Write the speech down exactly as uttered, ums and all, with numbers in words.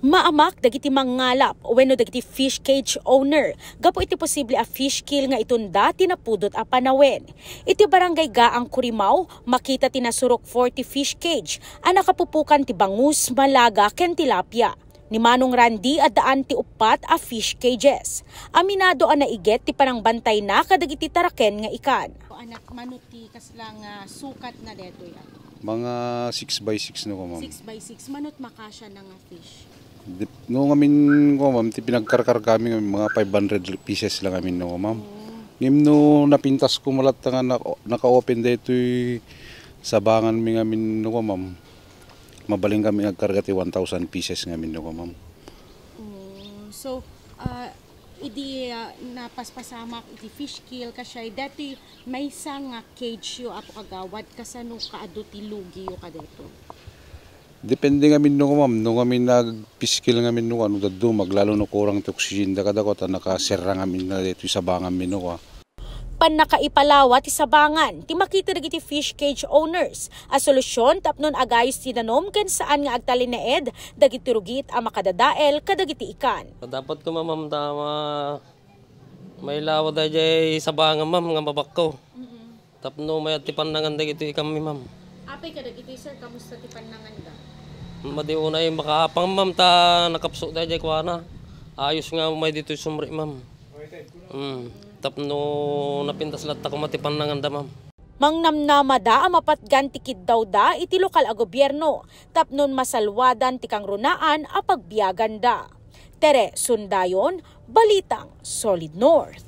Maamak dagiti mangngalap wenno dagiti fish cage owner gapu iti posible a fish kill nga itunda ti napudot a panawen. Iti Barangay Gaang, Curimaw, makita ti nasurok forty fish cage a nakapupukan ti bangus, malaga, ken tilapia. Ni Manong Randy, addaan ti uppat a fish cages. Aminado a naiget ti panangbantayna kadagiti taraken nga ikan. Anak, mano ti kasla nga sukat na detoy, ah? Mga six by six no, ma'am. Six by six. Mano't makasya na nga fish? Dep-, no ngamin ko, ma'am, ti pinagkarkargami nga mga five hundred pieces lang amin no, ma'am. Oh. Ngem no napintas ko malatta nga naka-, naka-open daytoy sabangan mi ngamin no, ma'am. Mabalin kami agkarga ti one thousand pieces ngamin no, ma'am. Oh, so, ah, idi, ah, napaspasamak iti fish kill, kasay, dati maysa nga cage yo, Apo Kagawad, kasano kaadu ti lugi yo kadaytoy? Depende ngamin no, ma'am. No ngamin nagpiskil ngamin no, ano, dadduma, lalo no kurang ti oxygen da kadakota, nakaserra ngamin na daytoy sabangan mi no, ah. Pannakaipalawa ti sabangan ti makita dagiti fish cage owners a solusyon tapno agayos ti danom ken saan nga agtalinaed dagiti rugit a makadadael kadagiti ikan. Dapat ko, ma'am, ta ma-, mailawa dayjay sabangan, ma'am, nga mabakko. Mm-mm. Tapno mayat ti pannangan dagiti ikanmi, ma'am. Apay kadagiti, sir, kamusta ti pannanganda? Madi unay makaapang, ma'am, ta nakapsut dayjay kuana. Ayos nga umay ditoy sumri, ma'am. Mm. Tapno napintas latta koma ti pannanganda, ma'am. Mangnamnamada a mapatgan ti kiddawda iti lokal a gobierno tapno masalwadan ti kangrunaan a pagbiaganda. Tere Sundayon, Balitang Solid North.